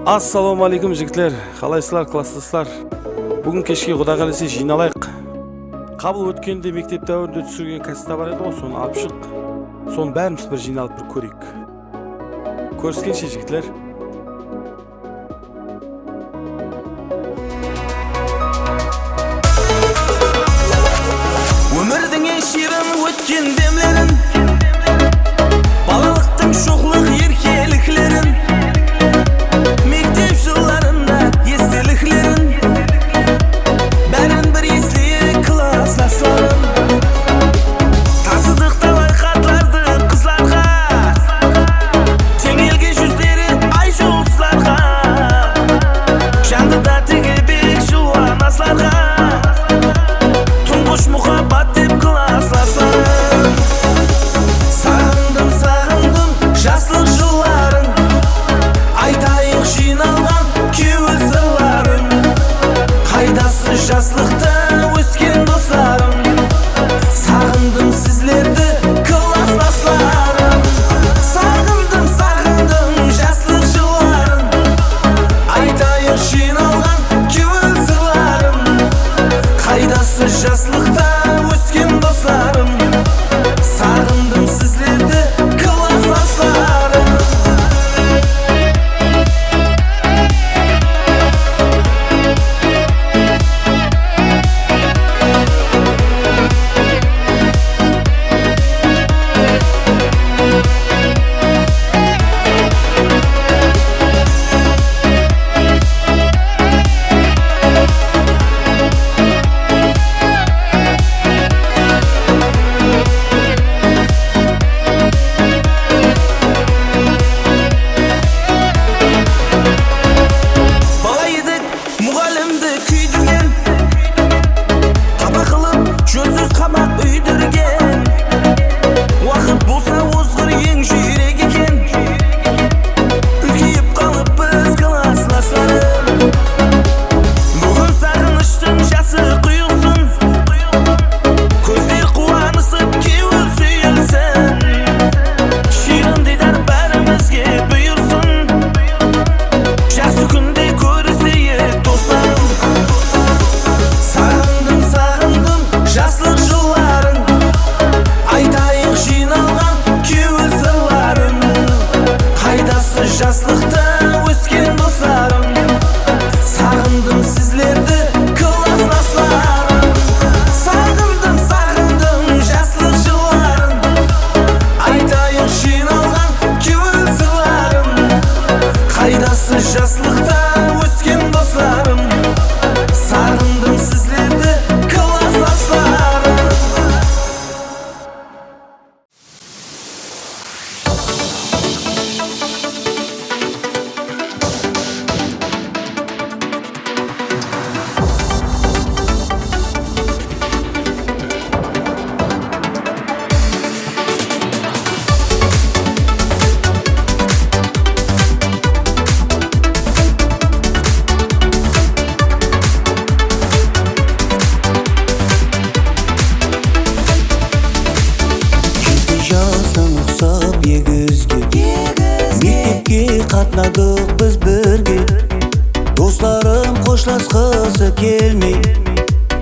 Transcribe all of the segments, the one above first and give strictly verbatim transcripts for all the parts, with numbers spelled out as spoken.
Assalawma áleykum, jigitler. Qalaysızlar, klassdoslar? Búgin keshke, Quday qálese, jıynalayıq. Qabıl ótkende mektep dáwirinde túsirgen kasseta bar edi ǵoy, sonı alıp shıq. Sonı bárimiz bir jıynalıp bir kóreyik. Kóriskenshe, jigitler. Ómirdiń eń shiyrin ótken demlerin, balalıqtıń shoqlıq erkeliklerin, mektep jıllarında esteliklerin, bárin bir esleyik, klasslaslarım. Tazıdıq talay xatlardı qızlarǵa, teńelge júzleri ay juldızlarǵa, jandı da tegebek juwan aslarǵa. Tuńǵısh muhabbat dep klasslaslarım. Saǵındım, saǵındım jaslıq jılların, aytayıq jıynalǵan kewil sırların. Qaydasız jaslıqta ósken doslarım? Saǵındım sizlerdi, klasslaslarım. Saǵındım, saǵındım jaslıq jılların, aytayıq jıynalǵan kewil sırların. Qaydasız jaslıqta ósken doslarım? Saǵındım sizlerdi, klasslaslarım. Bala edik, muǵallimdi kúydirgen, qapa qılıp, józsiz qamaq úydirgen. Waqıt bolsa ozǵır eń júrek eken. Úlkeyip qalıppız, klasslaslarım. Búgin saǵınıshtıń jası quyılsın, kózler quwanısıp, kewil súyilsin. Shiyrin diydar bárimizge buyırsın. Jaqsı kúnde kóriseyik, doslarım. Saǵındım, saǵındım jaslıq jılların, aytayıq jıynalǵan kewil sırların. Qaydasız jaslıqta ósken doslarım? Saǵındım sizlerdi, klasslaslarım. Saǵındım, saǵındım jaslıq jılların, aytayıq jıynalǵan kewil sırların. Qaydasız jaslıqta ósken doslarım? Saǵındım sizlerdi, klasslaslarım. Jeti jastan uqsap egizge, mektepke qatnadıq biz birge. Doslarım xoshlasqısı kelmey,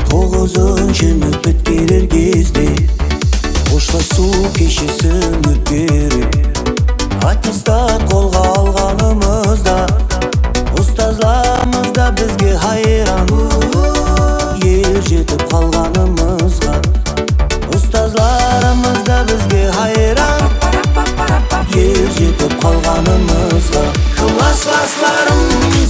toǵızınshını pitkerer gezde. Xoshlasıw keshesin ótkerip, attestat qolǵa alǵanımızda, ustazlarımız da bizge hayran. Er jetip qalǵanımızǵa, ustazlarımız da bizge hayran. Er jetip qalǵanımızǵa. Klasslaslarım,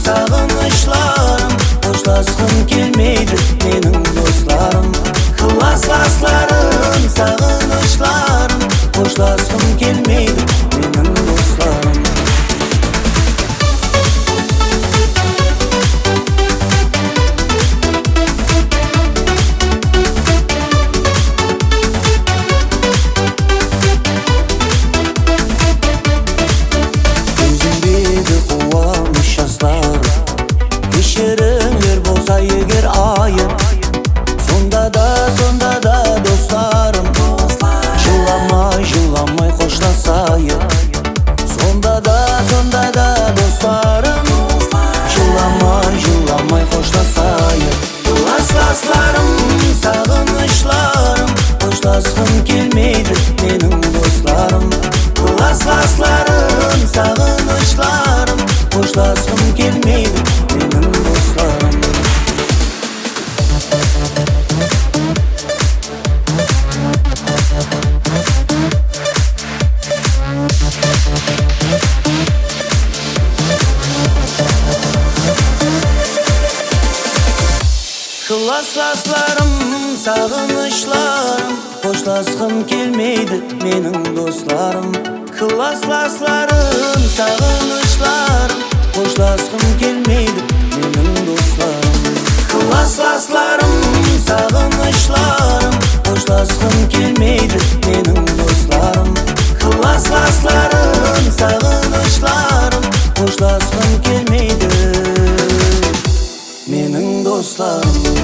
saǵınıshlarım, xoshlasqım kelmeydi meniń doslarım. Klasslaslarım, saǵınıshlarım, xoshlasqım kelmeydi meniń doslarım. Kózimdegi quwanısh jaslarım, keshirińler bolsa eger ayıp, sonda da, sonda da doslarım, jılamay, jılamay xoshlasayıq. Klaslaslarım, saǵınıshlarım, xoshlasqım kelmeydi meniń doslarım. Klaslaslarım, saǵınıshlarım, xoshlasqım kelmeydi meniń doslarım. Klaslaslarım, saǵınıshlarım, xoshlasqım kelmeydi meniń doslarım. Klaslaslarım, saǵınıshlarım, xoshlasqım kelmeydi meniń doslarım.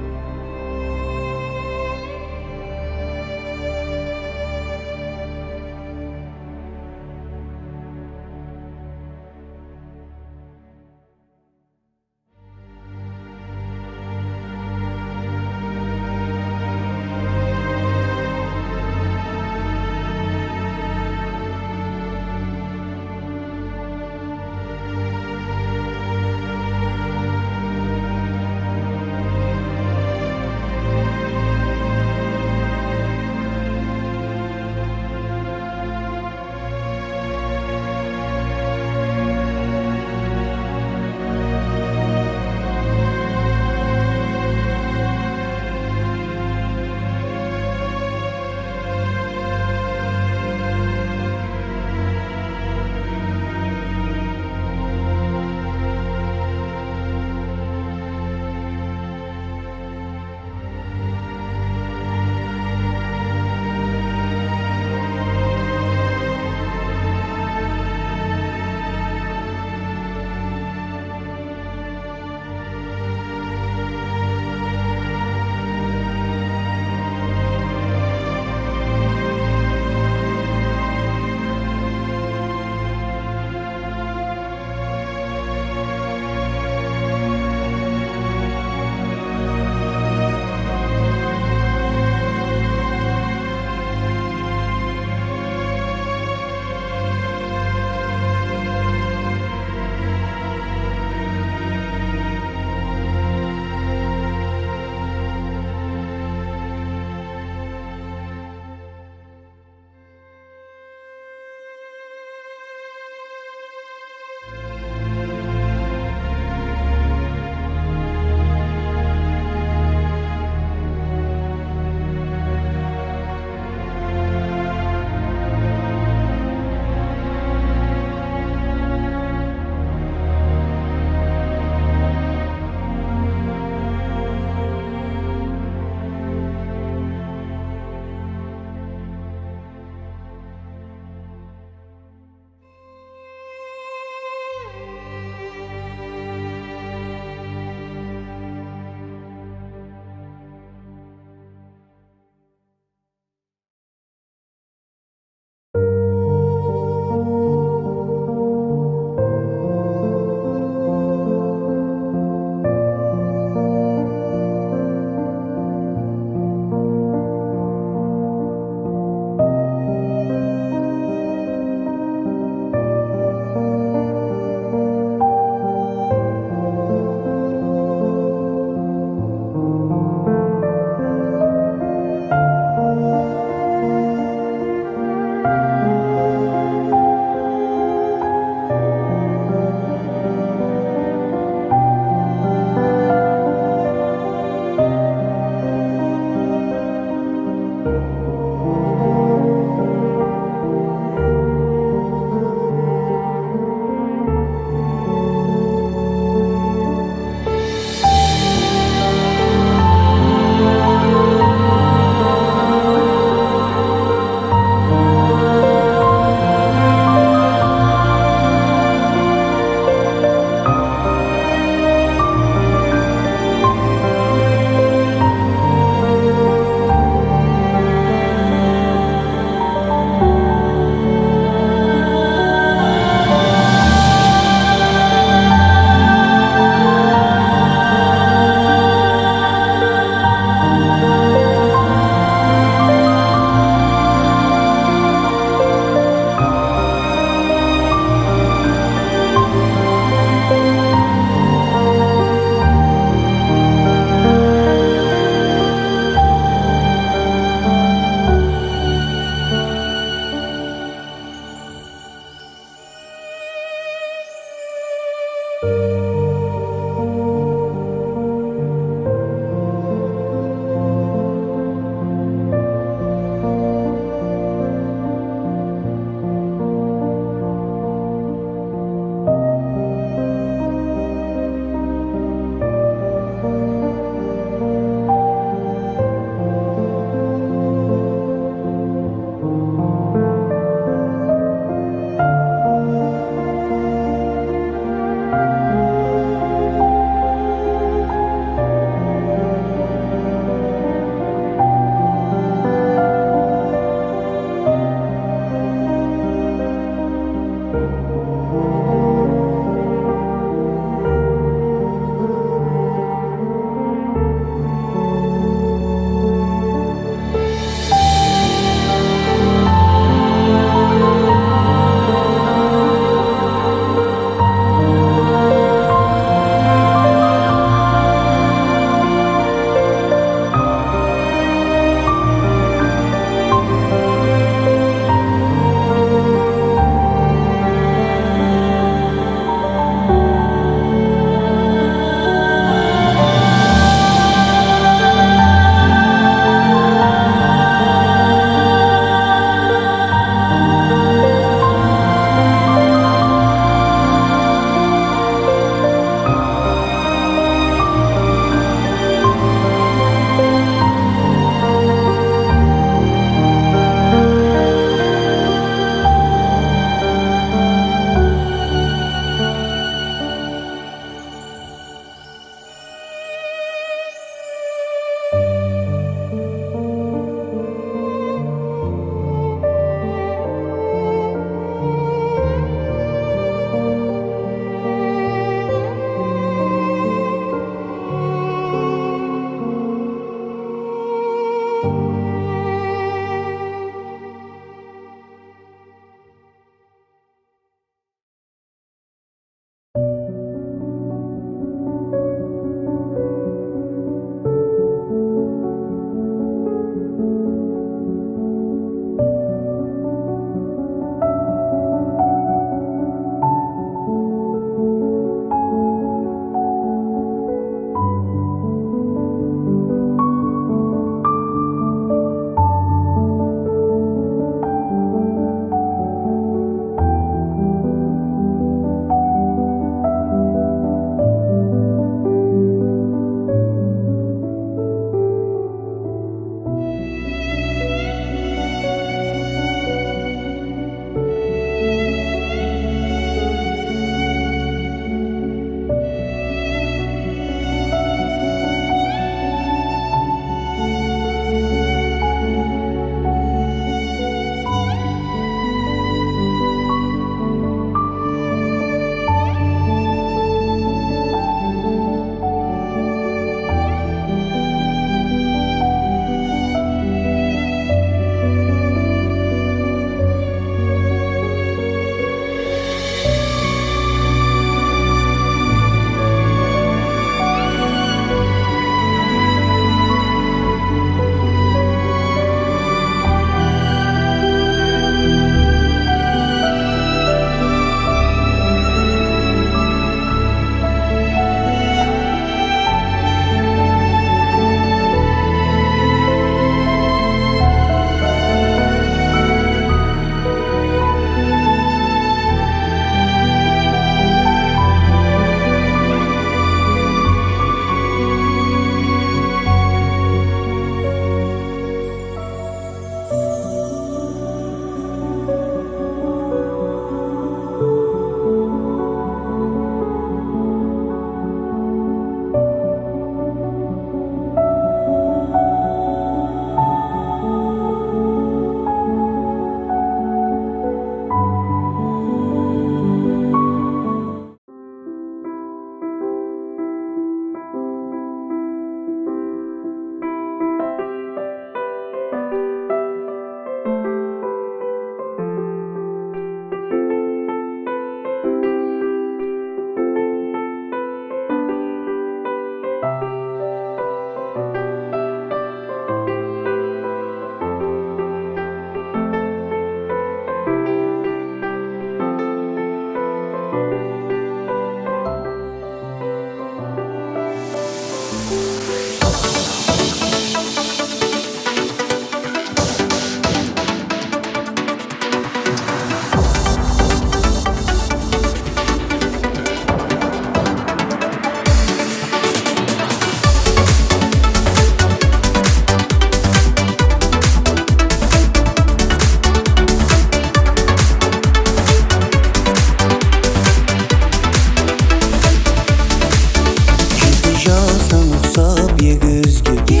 Jeti jastan uqsap egizge,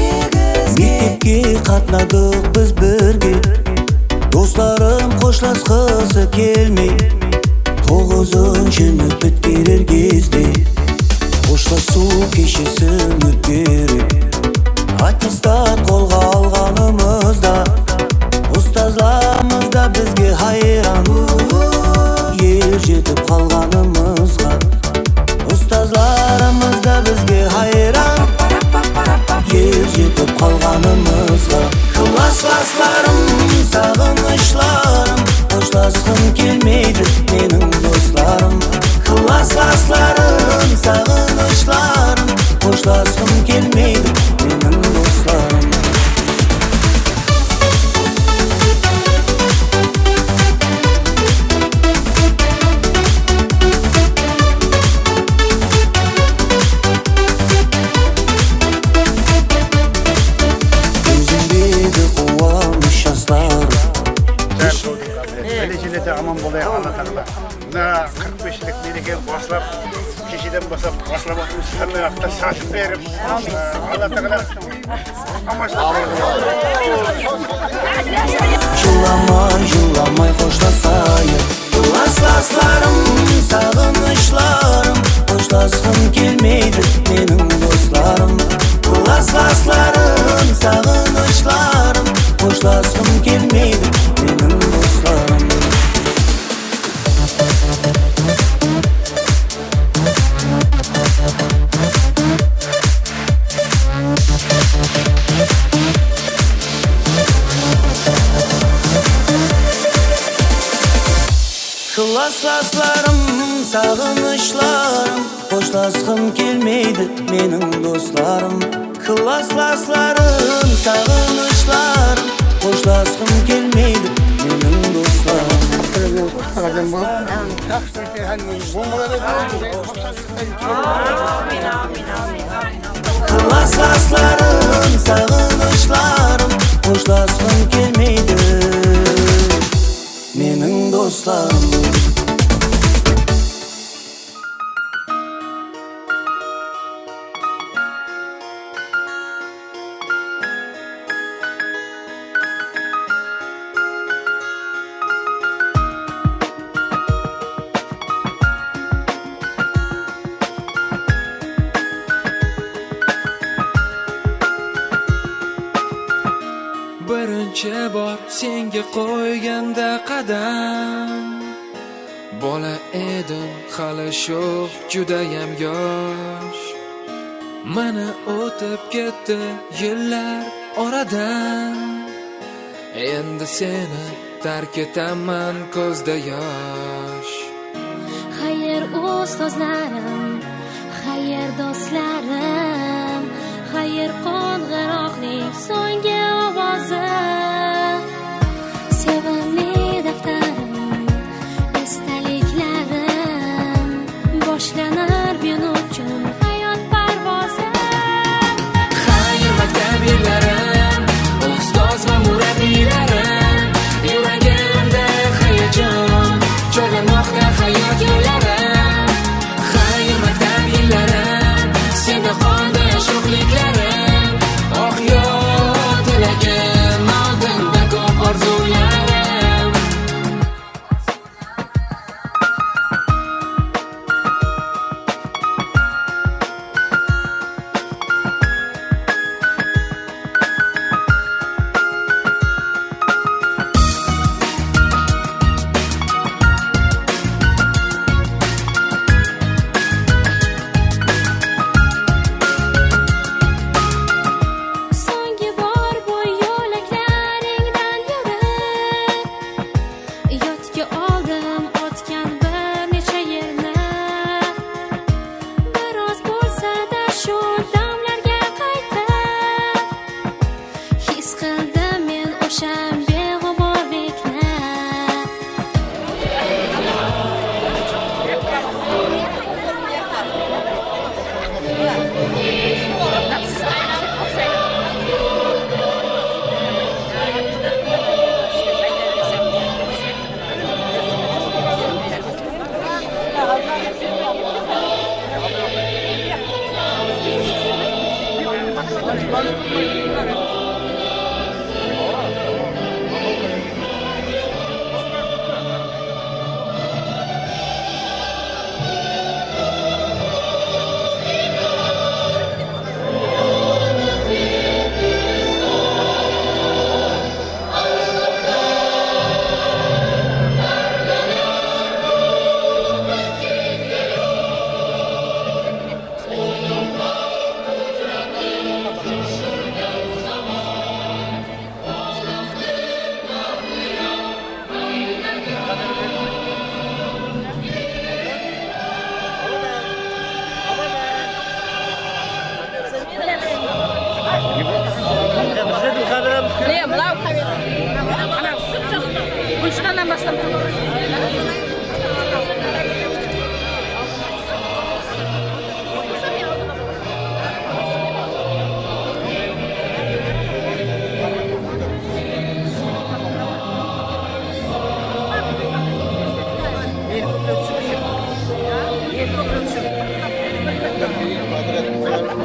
mektepke qatnadıq biz birge. Doslarım xoshlasqısı kelmey, toǵızınshını pitkerer gezde xoshlasıw keshesin ótkerip, attestat qolǵa alǵanımızda, ustazlarımız da bizge hayran. Er jetip qalǵanımızǵa, ustazlarımız da bizge hayran. Er jetip qalǵanımızǵa. Klaslaslarım, saǵınıshlarım, xoshlasqım kelmeydi meniń doslarım. Klaslaslarım, saǵınıshlarım, xoshlasqım kelmeydi meniń doslarım. Ózimdegi quwanısh jaslarım. Bále-jele de aman bolayıq, Alla taala. Mına qırq bes jıllık merekeni baslap, kesheden baslap, baslap atırmız. Qanday waqıtta shashıp berip, Alla taala. Jıllamay, jıllamay xoshlasayıq. Klaslaslarım, saǵınıshlarım, xoshlasqım kelmeydi meniń doslarım. Klaslaslarım, saǵınıshlarım. Klaslaslarım, saǵınıshlarım, xoshlasqım kelmeydi meniń doslarım. Klaslaslarım, saǵınıshlarım, xoshlasqım kelmeydi meniń doslarım. Klaslaslarım, saǵınıshlarım, xoshlasqım kelmeydi meniń doslarım. Birinshi bor senga qo'yganda qadam, bola edim hali sho'x, judayam yosh. Mana o'tib ketdi yillar oradan, endi seni tark etaman, ko'zda yosh. Xayr, ustozlarim, xayr, do'stlarim, xayr, qo'ng'iroqning so'nggi ovozi. Sevimli daftarim, estaliklarim, boshlanar men uchun hayot parvozi. Xayr, maktab yillarim, ustoz va murabbiylarim, yuragimda hayajon, chorlamoqda hayot yo'llari. Xayr, maktab yillarim, senda qoldi sho'xliklarim, oq yo'l tilagim, oldinda ko'p orzularim. So'nggi bor bu yo'laklaringdan yurib, yodga oldim o'tgan bir necha yilni. Biroz bo'lsa-da shu damlarga qaytib, his qildim men o'sha beg'uborlikni. Mine, mınaw kamera. Ana, gúlshitannan baslap tur. Oyınlardan keyin qoymaydı ǵoy, biz qaldık.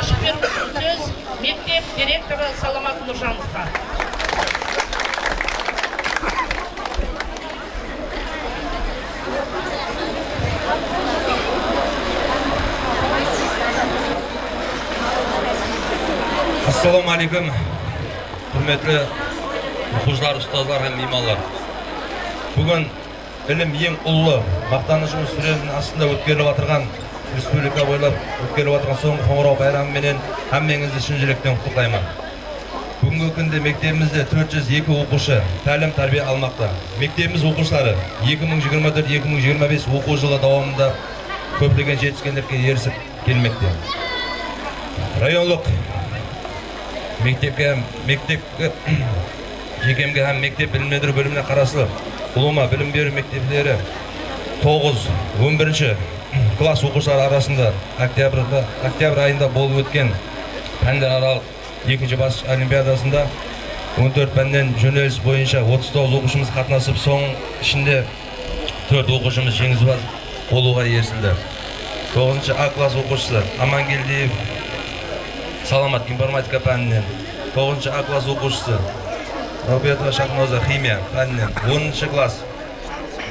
Berip, sóz mektep direktorı Salamat Nurjanovqa. Assalawma aleykum, húrmetli oqıwshılar, ustazlar hám miymanlar. Búgin ilim eń ullı maqtanıshımız súremizdiń astında ótkerilip atırǵan, respublika boylap ótkerilip atırǵan sońǵı qońıraw bayramı menen hámmeńizdi shın júrekten qutlıqlayman. Búgingi kúnde mektebimizde tórt júz eki oqıwshı tálim-tárbiya almaqta. Mektebimiz oqıwshıları eki mıń jigirma tórt, eki mıń jigirma bes oqıw jılı dawamında kóplegen jetiskenliklerge erisip kelmekte. Rayonlıq mektepke, mektepke, Jekemge hám mektep bilimlendiriw bólimine qaraslı ulıwma bilim beriw mektepleri toǵız, on birinshi klass oqıwshıları arasında oktyabrda, oktyabr ayında bolıp ótken pánler aralıq ekinshi basqısh olimpiadasında on tórt pánnen jónelis boyınsha otız toǵız oqıwshımız qatnasıp, sonıń ishinde tórt oqıwshımız jeńimpaz bolıwǵa erisildi. Toǵızınshı A klass oqıwshısı Amangeldiyev Salamat informatika páninen, toǵızınshı A klass oqıwshısı Rawbetova Shahnoza ximiya páninen, onınshı klass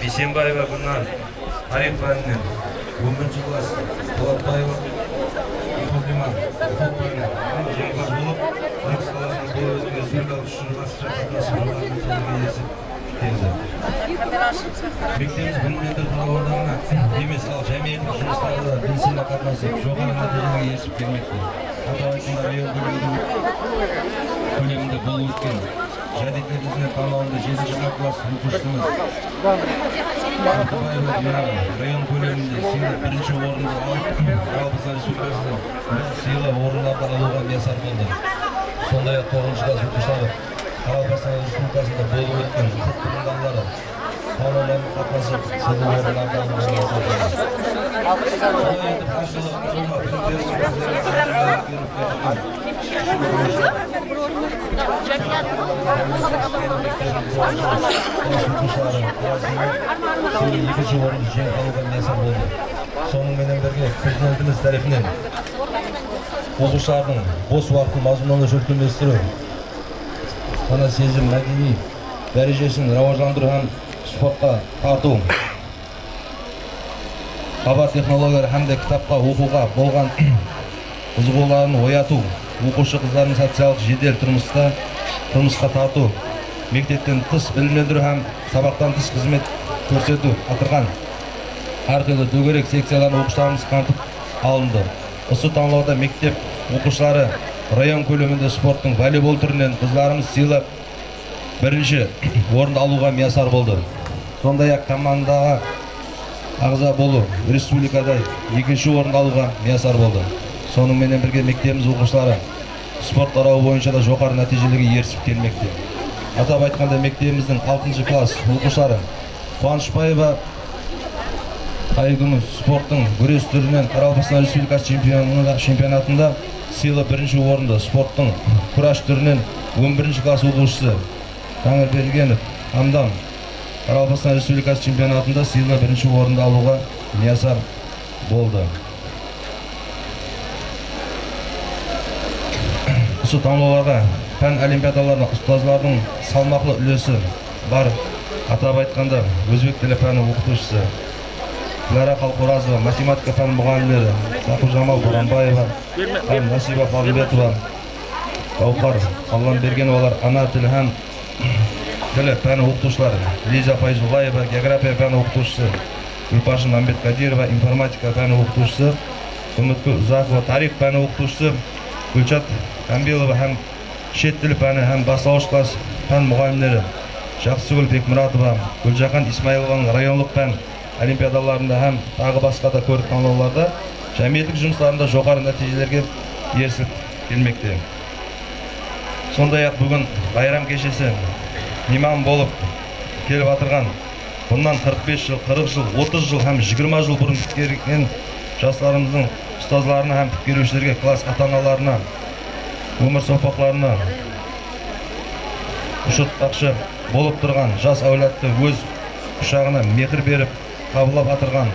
Bisenbaeva Gúlnar tariyx páninen, on birinshi klass Polatbaeva Fatima huqıq páninen jeńimpaz bolıp, Nókis qalasında bolıp ótken respublikalıq úshinshi basqıshqa qatnasıp, joqarı nátiyjelerge erisip keldi. Mektebimiz bilimlendiriw tarawlarına emes, al jámiyetlik jumıslarına da belsendi qatnasıp, joqarı nátiyjelerge erisip kelmekte. Atap aytqanda, rayon kóleminde, kóleminde bolıp ótken Jádidler izinen tańlawında jetinshi A klass oqıwshısımız Abdıbaeva Dinara rayon kóleminde sıylı birinshi orındı alıp, Qaraqalpaqstan Respublikasında sıylı orınlardı alıwǵa miyasar boldı. Sonday-aq, toǵızınshı klass oqıwshıları Qaraqalpaqstan Respublikasında bolıp ótken huqıq bilimdarları tańlawlarına qatnasıp, sıylı orınlardı alıwǵa miyasar boldı. Solay etip, hár jılı ulıwma bilim beriw Sonıń menen birge, Prezidentimiz tárepinen oqıwshılardıń bos waqtın mazmunlı shólkemlestiriw, sana sezim, mádeniy dárejesin rawajlandırıw hám sportqa tartıw, xabar texnologiyaları hám de kitapqa, oqıwǵa bolǵan qızıǵıwların oyatıw, oqıwshı qızlardıń sociallıq jedel turmısta, turmısqa tartıw, mektepten tıs bilimlendiriw hám sabaqtan tıs xızmet kórsetiw atırǵan hár qıylı dógerek sekciyalardıń oqıwshılarımız qamtıp alındı. Usı tańlawda mektep oqıwshıları rayon kóleminde sporttıń voleybol túrinen qızlarımız sıylı birinshi orındı alıwǵa miyasar boldı. Sonday-aq, komandaǵa aǵza bolıp, respublikada ekinshi orındı alıwǵa miyasar boldı. Sonıń menen birge, mektebimiz oqıwshıları sport tarawı boyınsha da joqarı nátiyjelerge erisip kelmekte. Atap aytqanda, mektebimizdiń altınshı klass oqıwshıları Quwanıshbaeva Aygúl sporttıń gúres túrinen Qaraqalpaqstan Respublikası chempionı, chempionatında sıylı birinshi orındı, sporttıń kurash túrinen on birinshi klass oqıwshısı Tańırbergenov Hamdam Qaraqalpaqstan Respublikası chempionatında sıylı birinshi orındı alıwǵa miyasar boldı. Usı tańlawlarǵa, pán olimpiadalarına ustazlardıń salmaqlı úlesi bar. Atap aytqanda, ózbek tili páni oqıtıwshısı Dilara Qalqorazova, matematika páni muǵallimleri Saqıpjamal Boranbaeva hám Nasiba Palımbetová, Gáwhar Allambergenovalar ana tili hám tili páni oqıtıwshıları Liza Fayzullaeva, geografiya páni oqıtıwshısı Gúlpashın Mámbetqadirova, informatika páni oqıtıwshısı Úmitgúl Uzaqova, tariyx páni oqıtıwshısı Gúlshat Kámbilova hám shet tili páni hám baslawısh klass pán muǵallimleri Jaqsıgúl Bekmuratova, Gúljaxan Ismayılovanıń rayonlıq pán olimpiadalarında hám taǵı basqa da kórik tańlawlarda, jámiyetlik jumıslarında joqarı nátiyjelerge erisip kelmekte. Sonday-aq, búgin bayram keshesi miyman bolıp kelip atırǵan, bunnan qırq bes jıl, qırq jıl, otız jıl hám jigirma jıl burın pitkergen jaslarımızdıń ustazlarına hám pitkeriwshilerge, klass ata-analarına, ómir soqpaqlarına ushırtpaqshı bolıp turǵan jas áwladtı óz qushaǵına mehir berip, qabıllap atırǵan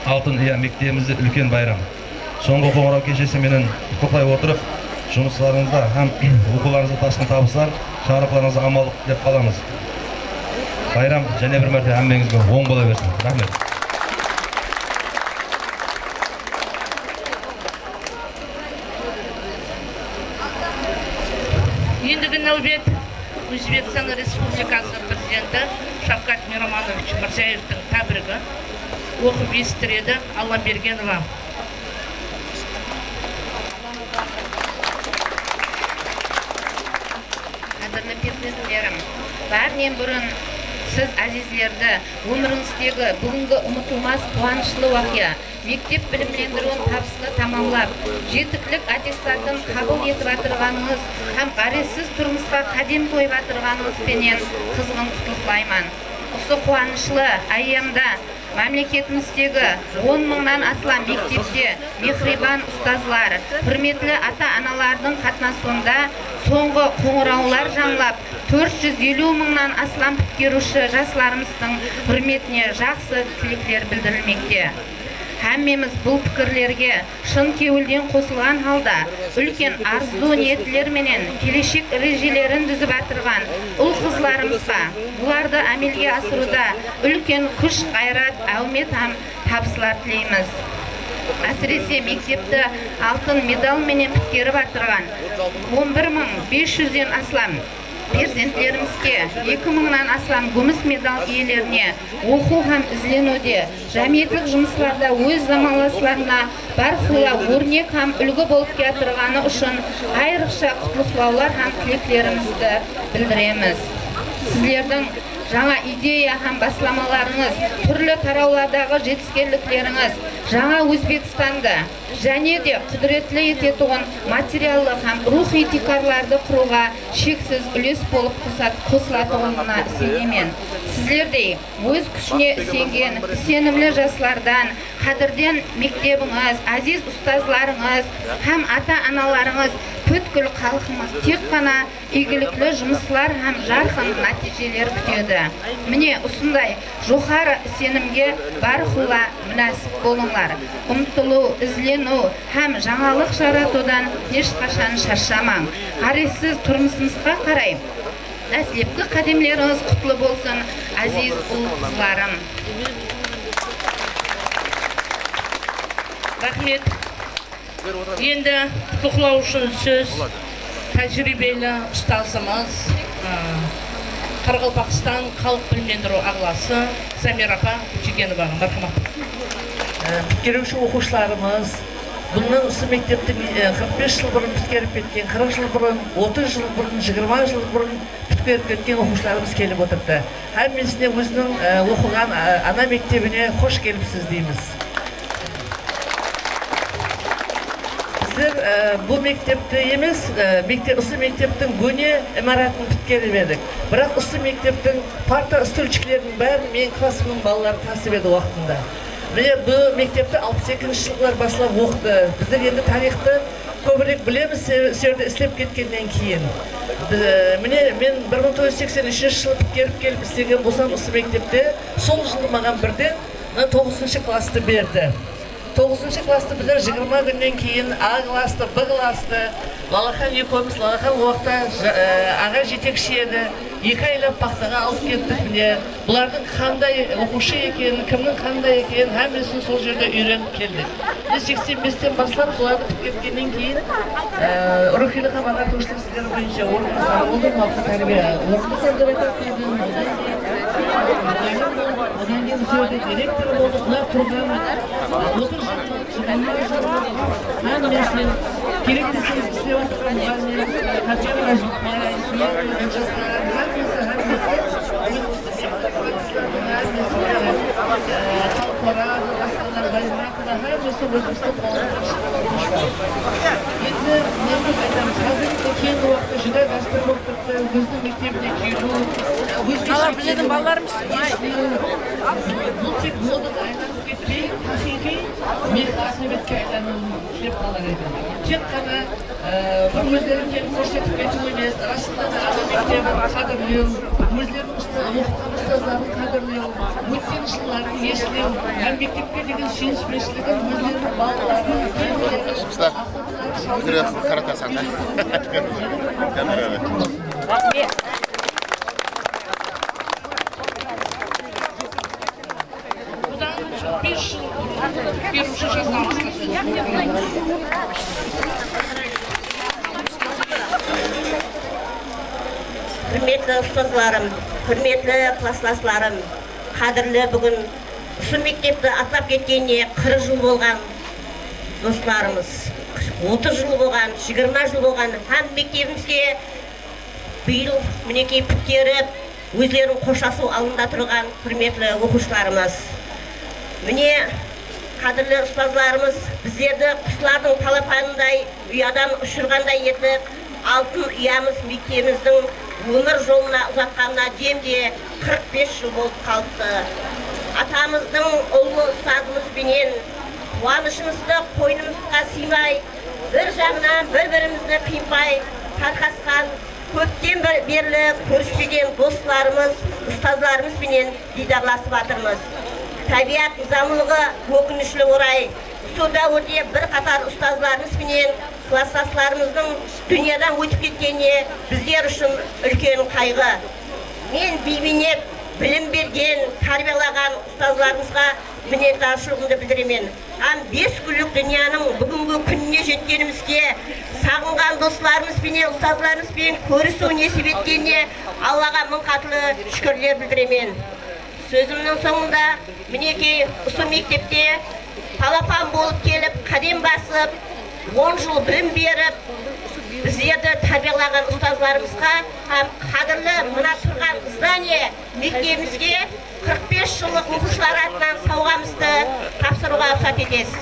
Altın Iya mektebimizde úlken bayram. Sońǵı qońıraw keshesi menen qutlıqlay otırıp, jumıslarıńızda hám oqıwlarıńızda tasqın tabıslar, shańaraqlarıńızda amanlıq tilep qalamız. Bayram jáne bir márte hámmeńizge oń bola bersin. Raxmet. Endigi náwbet Ózbekstan Respublikası Prezidenti Shavkat Miramonovich Mirziyoevtiń tábrigi oqıp esitiredi Allabergenova. Qádirli perzentlerim, bárinen burın siz ázizlerdi ómirińizdegi búgingi umıtılmas quwanıshlı waqıya, mektep bilimlendiriwin tabıslı tamamlap, jetiklik attestatın qabıl etip atırǵanıńız hám ǵárezsiz turmısqa qádem qoyıp atırǵanıńız penen qızǵın qutlıqlayman. Usı quwanıshlı áyyamda mámleketimizdegi on mıńnan aslam mektepte mehriban ustazlar, húrmetli ata-analardıń qatnasıwında sońǵı qońırawlar jańlap, tórt júz eliw mıńnan aslam pitkeriwshi jaslarımızdıń húrmetine jaqsı tilekler bildirilmekte. Hámmemiz bul pikirlerge shın kewilden qosılǵan halda, úlken arzıw-niyetler menen keleshek rejelerin dúzip atırǵan ul-qızlarımızǵa bulardı ámelge asırıwda úlken kúsh, ǵayrat, áwmet hám tabıslar tileymiz. Ásirese, mektepti altın medal menen pitkerip atırǵan on bir mıń bes júzden aslam perzentlerimizge, eki mıńnan aslam gúmis medal iyelerine oqıw hám izleniwde, jámiyetlik jumıslarda óz zamanlaslarına bárqulla órnek hám úlgi bolıp kiyatırǵanı ushın ayrıqsha qutlıqlawlar hám tileklerimizdi bildiremiz. Sizlerdiń jańa ideya hám baslamalarıńız, túrli tarawlardaǵı jetiskenliklerińiz Jańa Ózbekstandı jáne de qúdiretli etetuǵın materiallıq hám ruwxıy tiykarlardı qurıwǵa sheksiz úles bolıp qosat-, qosılatuǵınına isenemen. Sizlerdey óz kúshine isengen, isenimli jaslardan, qádirden mektebińiz, áziz ustazlarıńız hám ata-analarıńız, pútkil xalqımız tek ǵana iygilikli jumıslar hám jarqın nátiyjeler kútedi. Mine, usınday joqarı isenimge bárqulla múnásip bolıńlar. Umtılıw, izleniw hám jańalıq jaratıwdan hesh qashan sharshamań. Ǵárezsiz turmısıńızǵa qaray dáslepki qádemlerińiz qutlı bolsın, áziz ul-qızlarım! Raxmet. Endi qutlıqlaw ushın sóz tájiriybeli ustazımız, ı, Qaraqalpaqstan xalıq bilimlendiriw aǵlası Zamira apa Kúchigenovaǵa. Márhamat. I, pitkeriwshi oqıwshılarımız, bunnan usı mektepti, ı, qırq bes jıl burın pitkerip ketken, qırq jıl burın, otız jıl burın, jigirma jıl burın pitkerip ketken oqıwshılarımız kelip otırdı. Hámmesine óziniń, e, oqıǵan, e, ana mektebine xosh kelipsiz deymiz. Bizler, e, bul mektepti emes, e, mekte-, usı mekteptiń góne imaratın pitkerip edik. Biraq usı mekteptiń parta, stulchikleriniń bárin meniń klassımnıń balaları tasıp edi waqtında. Mine, bul mektepti alpıs ekinshi jıllar baslap oqıdı. Bizler endi tariyxtı kóbirek bilemiz, se-, usı jerde islep ketkennen keyin. Bi-, mine, men bir mıń toǵız júz seksen úshinshi jılı pitkerip kelip islegen bolsam, usı mektepte, sol jılı maǵan birden mına toǵızınshı klasstı berdi. Toǵızınshı klasstı bizler jigirma kúnnen keyin A klasstı, B klasstı, Lalaxan ekewimiz, Lalaxan o waqıtta ja-, e, aǵa jetekshi edi, eki aylap paxtaǵa alıp kettik, mine. Bulardıń qanday oqıwshı ekenin, kimniń qanday ekenin, hámmesin sol jerde úyrenip keldik. Biz seksen besten baslap solardı pitkertkennen keyin, e, ruwxıylıq hám aǵartıwshılıq isleri boyınsha orınbasarı boldım, xalıqqa tárbiya orınbasarı dep aytadı. Odan keyin usı jerde direktor boldı. Mına turǵan otız jıl Hámmesi kerek deseńiz islep atırǵan muǵallimler, Tatjana Ájitbaeva, Ismail, jaslar, hámmesi, hámmesi, ózimizdiń deputatlarımızdıń hámmesi, e, Xalqara, basqalar, Bayzaqova, hámmesi ózimizdiń qolımızdan shıǵıp atırmız. Endi ne dep aytamız, házirgi keyingi waqıtta júdá dástúr bolıp turıptı, óziniń mektebine keliw, ózgeshe. Alar bizlerdiń balalarımız. Bul tek modaǵa aylanıp ketpey, haqiqiy mehri aqıbetke aylanıwın tilep qalar edim. Tek ǵana, e, bir ózlerin kelip kórsetip ketiw emes, rasında da ana mektebin qádirlew, ózleriniń usta-, oqıtqan ustazların qádirlew, ótken jılların eslew hám mektepke degen súyispenshiligin ózleriniń balalarına, Qızlar, bir qaratasań da. Kameraǵa. Budan bes jıl burın beruvshi jaslarımız. Húrmetli ustazlarım, húrmetli klasslaslarım, qádirli búgin usı mektepti atlap ketkenine qırq jıl bolǵan doslarımız, otız jıl bolǵan, jigirma jıl bolǵan hám mektebimizge bıyıl, minekey, pitkerip, ózlerin xoshlasıw aldında turǵan húrmetli oqıwshılarımız. Mine, qádirli ustazlarımız bizlerdi quslardıń palapanınday, uyadan ushırǵanday etip, altın uyamız, mektebimizdiń ómir jolına uzatqanına demde qırq bes jıl bolıp qalıptı. Atamızdıń ullı ustazımız benen quwanıshımızdı qoynımızǵa sıymay, bir jaǵınan bir-birimizdi qıynbay tarqasqan, kópten bir berli kórispegen doslarımız, ustazlarımız benen diydarlasıp atırmız. Tábiyat nızamlılıǵı, ókinishli oray, usı dáwirde bir qatar ustazlarımız benen klasslaslarımızdıń dúnyadan ótip ketkenine bizler ushın úlken qayǵı. Men biymeynep bilim bergen, tárbiyalaǵan ustazlarımızǵa minnetdarshılıǵımdı bildiremen. Hám bes kúnlik dúnyanıń búgingi kúnine jetkenimizge, saǵınǵan doslarımız benen, ustazlarımız benen kórisiw nesip etkenine Allaǵa mıń qatlı shúkirler bildiremen. Sózimniń sońında, minekey, usı mektepte palapan bolıp kelip, qádem basıp, on jıl bilim berip, bizlerdi tárbiyalaǵan ustazlarımızǵa hám qádirli mına turǵan zdanie mektebimizge qırq bes jıllıq oqıwshılar atınan sawǵamızdı tapsırıwǵa ruxsat etesiz.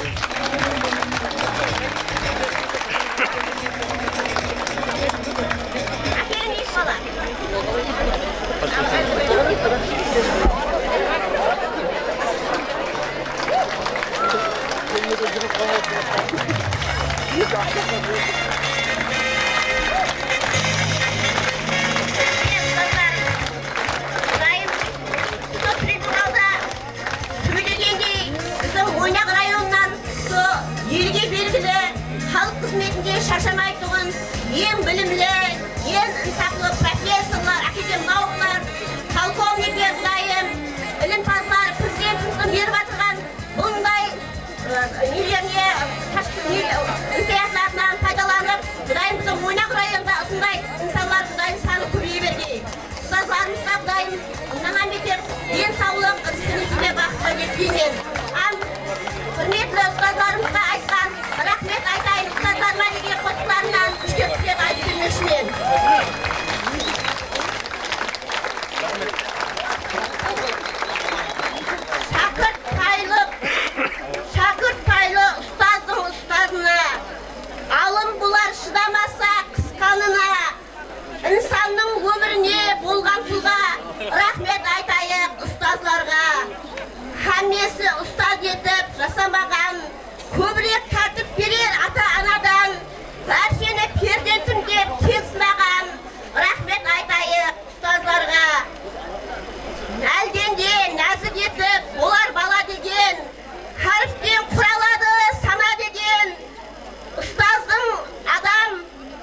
Ákeliń, eki bala. Qudayım, usı tribunalda sóylegendey, biziń Moynaq rayonınan usı elge belgili, xalıq xızmetinde sharshamaytuǵın, eń bilimli, eń insaplı professorlar, akademnauklar, polkovnikler, Qudayım, ilimpazlar, Prezidentimizdiń berip atırǵan bunday, ı, nelerine, ne, imkaniyatlarınan paydalanıp, Qudayım, biziń Moynaq rayonında usınday insanlar, Qudayım, sanı kóbeye bergey. Ustazlarımızǵa Qudayım mınadan beter densawlıq, rizqı nesip et, baxıtlı dep tileymen. Hám húrmetli ustazlarımızǵa aytqan raxmet aytayın, ustazlarıma degen qosıqlarınan úsh-tórt kútep aytıp bermekshimen. Shákirt paylı, shákirt paylı ustazdıń ustazına, alım bular shıdamasa qısqanına. Insannıń ómirine bolǵan pulǵa raxmet aytayıq ustazlarǵa. Hámmesi ustaz etip jasamaǵan, kóbirek tártip berer ata-anadan, bársheni perzentim dep tez sınaǵan, raxmet aytayıq ustazlarǵa. Náldende názik etip bolar bala degen, háripten quraladı sana degen, ustazdıń adam,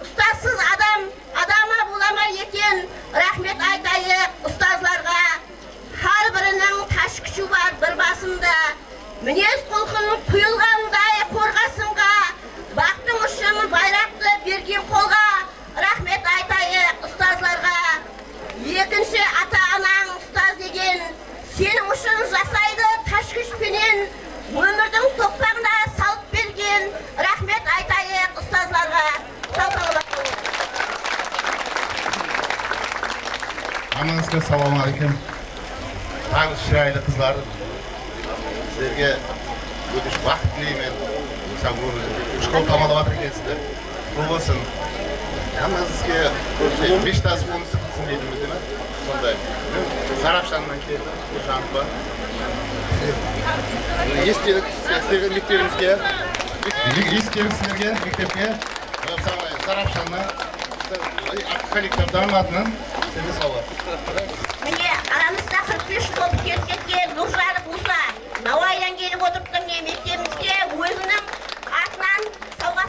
ustazsız adam, adam-a bola ma eken? Raxmet aytayıq ustazlarǵa. Hár biriniń táshkúshi bar bir basında. Minez-qulqın quyılǵanday qorǵasınǵa, baxtıń ushın bayraqtı bergen qolǵa raxmet aytayıq ustazlarǵa. Ekinshi ata-anań ustaz degen, seniń ushın jasaydı táshkúsh penen, ómirdiń soqpaǵına salıp bergen. Raxmet aytayıq ustazlarǵa. Saw-salamat bolıń. Hámmeńizge assalawma áleykum. Tańız shıraylı qızlar. Sizlerge ótish baxıt tileymen. Mısalı, shkol tamalap atır ekensizler. Qutlı bolsın. Hámmeńizge meshtasıp, onısı qılsın deydi, deme? Sonday. Men Zarafshannan keldim, Guljanova. Estelik sizlerge, mektebińizge. Estelik sizlerge, mektepke. Zarafshannan. Kollektiv atınan sizlerge sawǵa. Mine, aramızda qırq bes jıl bolıp kelip ketken Nurjarıp Musa. Nawayıdan kelip otırıptı, mine, mektebimizge óziniń atınan sawǵa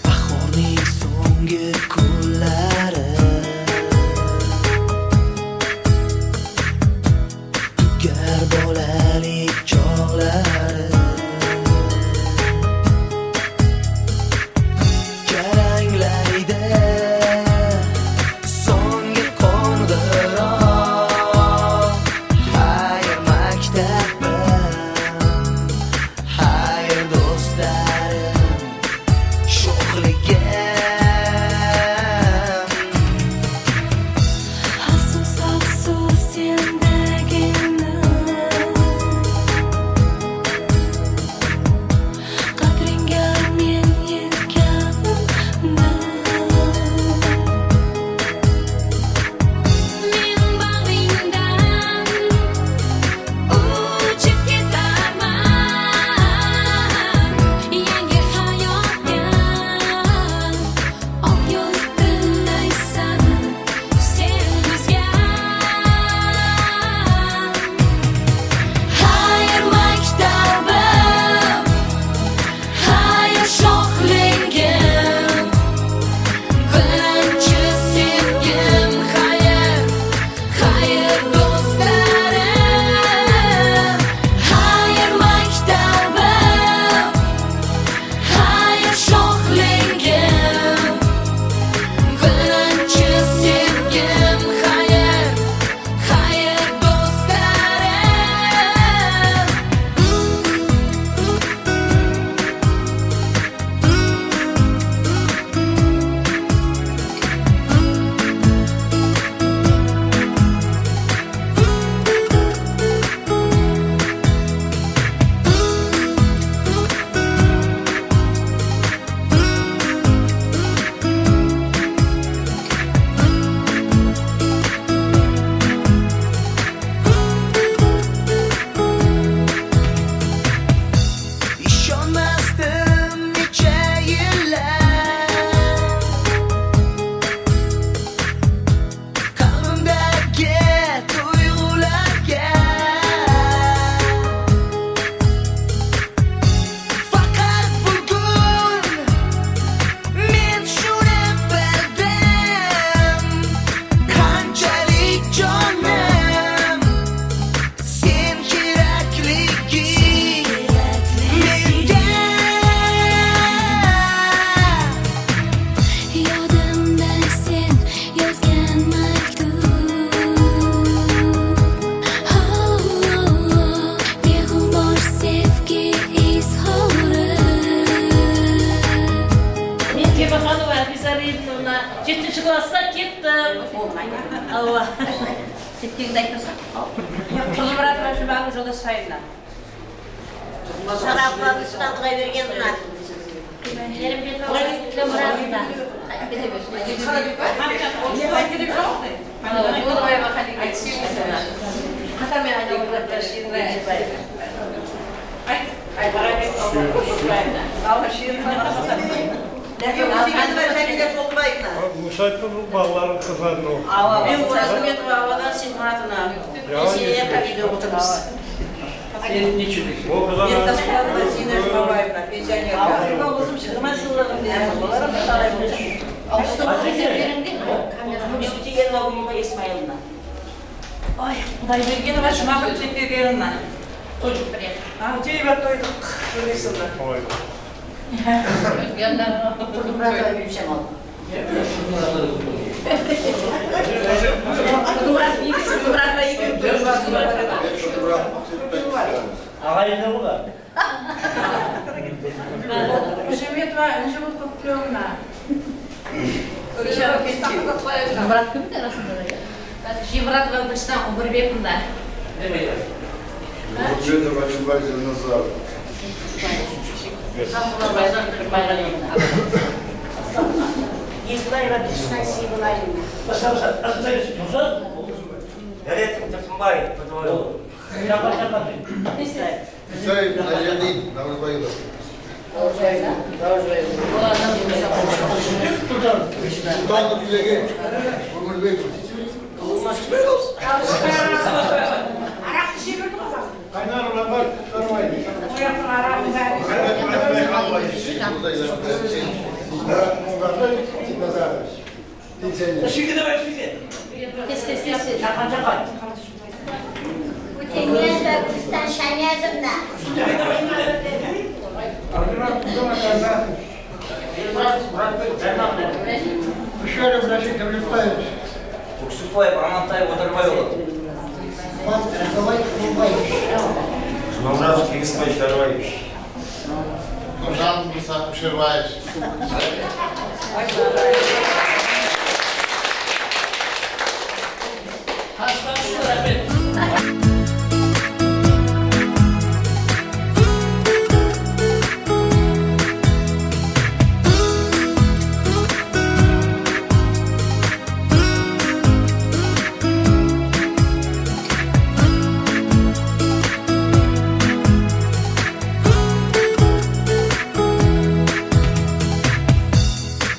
Bahorning so'nggi kunlari, dugar bolalik chog'lari, jaranglaydi so'nggi qo'ng'iroq. Xayr, maktabim, xayr, do'stlarim, sho'xligim. Afsus, afsus, sendagina. Qadringga men yetganman. Men baǵringdan uchıp ketarman. Yangi hayotga oq yo'l tillaysan. Sen bizga. Xayr, maktabim, xayr, sho'xligim, birinchi sevgim, xayr, xayr, do'stlarim, xayr, maktabim. Xayr, sho'xligim, birinchi sevgim, xayr, xayr, do'stlarim. Ishonmasdim necha yillab qalbimdagi tuyg'ularga. Faqat bugun men tushunib bildim, qanchalik jonim sen kerakliging menga. Yodimda sen yozgan maktub. Beg'ubor sevgi izhori. Men Temaxanova Aziza Reydinovna, jetinshi klassta ketdim. Awa. Ketkeningdi aytpasa. Turdımuratova Jumaǵul Joldasbaevna. Sharaplardı ustadıǵa bergen mına. Muratova. Qatarmen aylanıp Awa, Shirina. Nege Ósegeni bar Jámiyla Tolqıbaevna? Ósaytın balalarıń qızǵandı. Awa, men Orazımbetova Awadan Seytmuratovna. Biz ene qábiyde otırmız. Ol qızlar. Ertasbay Zina Jumabaevna, pensionerka. Awa, men ózim jigirma jıllıǵın deymen. Olar hám talay boldı. Mewtegenova Gúliyma Ismailovna. Ay, Qudaybergenova Jumaxan Jepbergenovna. Toydıq. Antiyev toydıq. Kórmeysiz be? Toydıq. Turdım, brat, ayıp shamol. Brat, brat, brat. Aǵayinler olar. Újimedova Injigúl Kókpiyovna. Murat kim edi rasında da, ya? Jemmuratova Gúlistan Umırbekovna. Umırbekovna Jumbayev Janazar. Bayzan Bayramovna. Erkulaeva Krishna Siybulayevna. Basa, basa, basa, basa. Dárya Tırtınbay, Tırtınbay. Japa, japa. Isaev Najardin Navruzbayulla. Sultanov Ilegey Ómirbekov. Araq ishe berdi ǵoy. Qaynar Rabat Sarıbay. Oyaqtıń araǵın bárin. Murat Nazarov. Pensioner. Ishige, davay, ishige. Tez, tez, tez, tez. Jaqan, jaqan. Ótenyazova Gúlistan Shamiyazovna. Úshirov Rashid Dáwletbaevich. Óksitbaev Amantay Otarbay ulı. Quvantbay Qurılbaevich. Jumamuratov Keńesbay Sharbaevich. Nurjan Musa Úshirbaevich.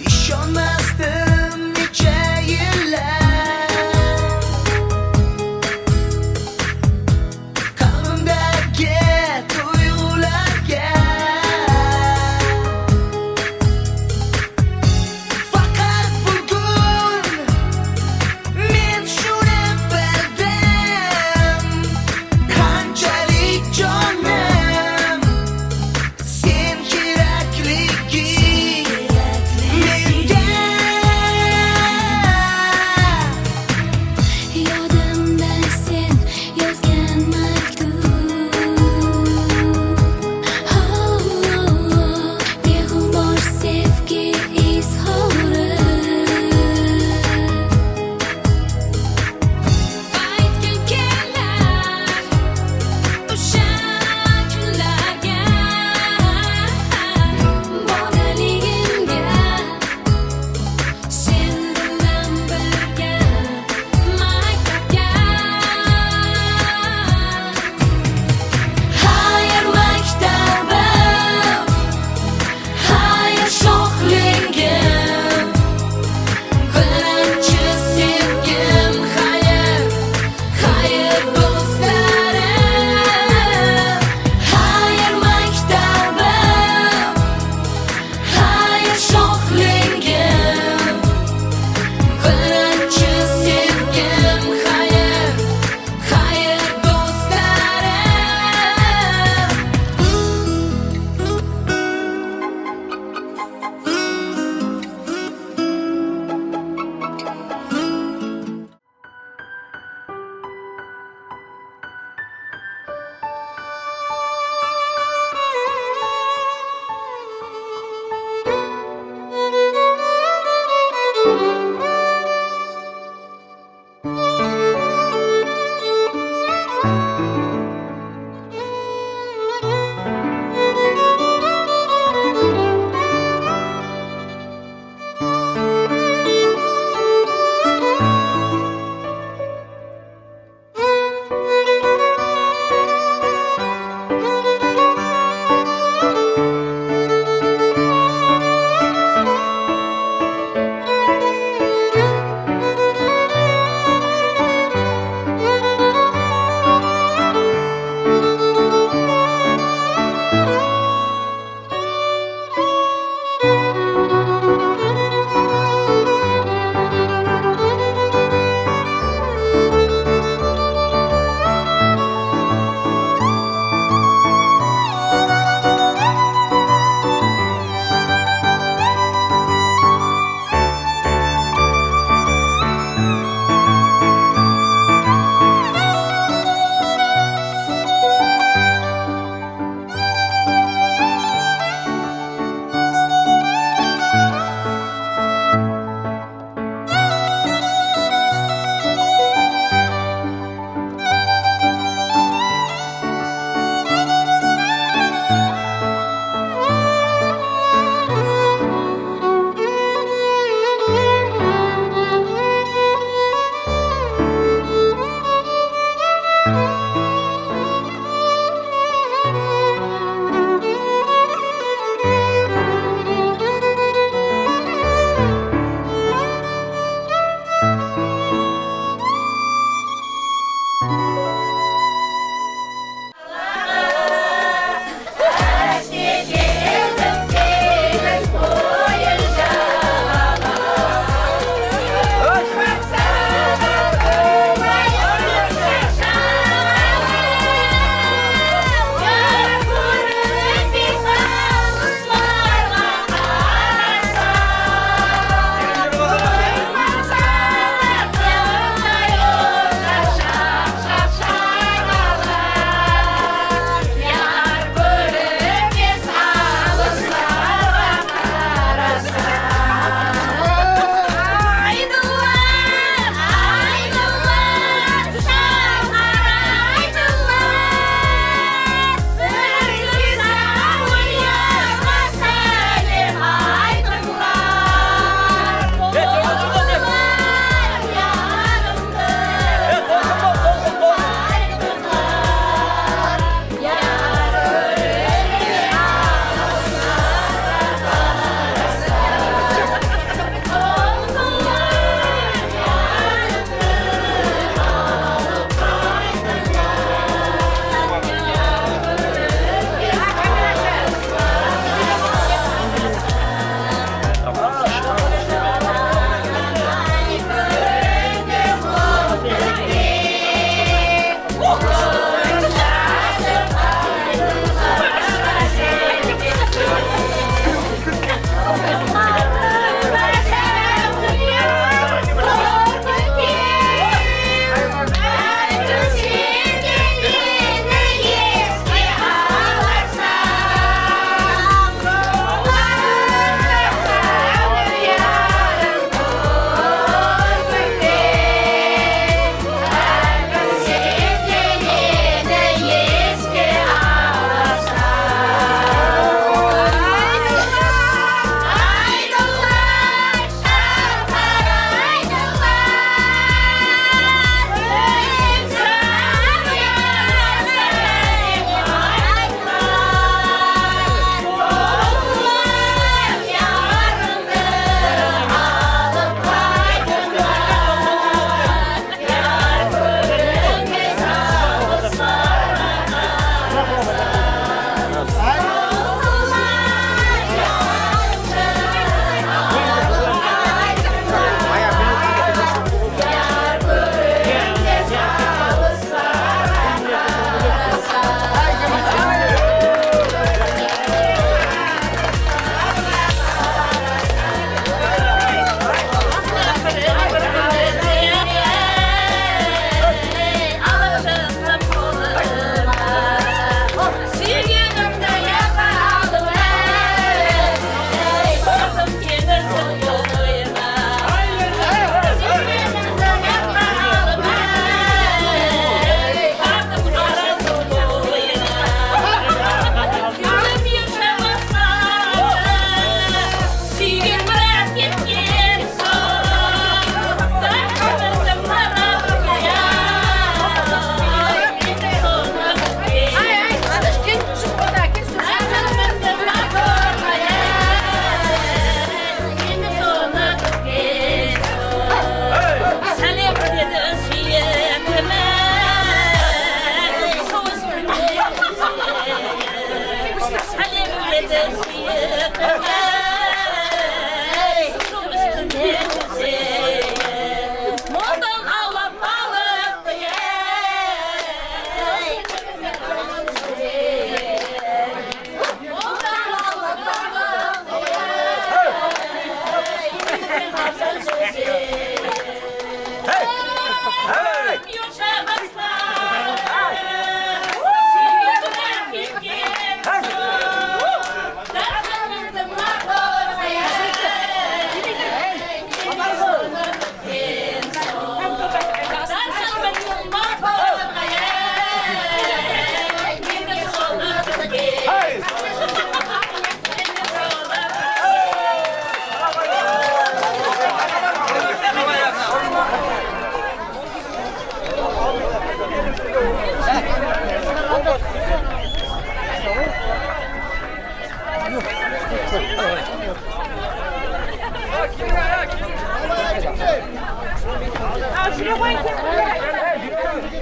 Ishonmasdim necha yillar.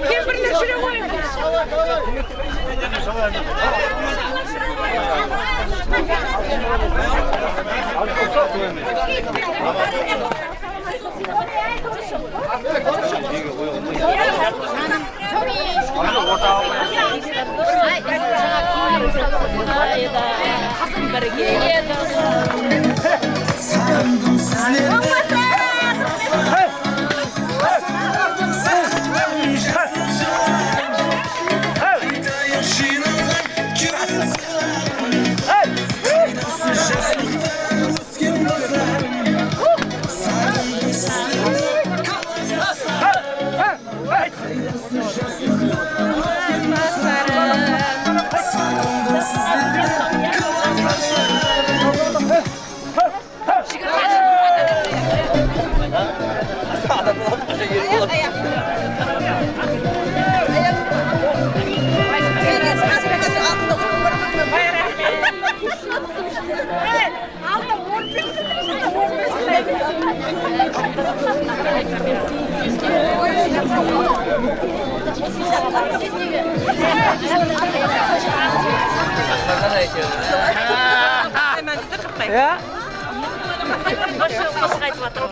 Kempirler júre qoyıń. Qosıq aytıp atır.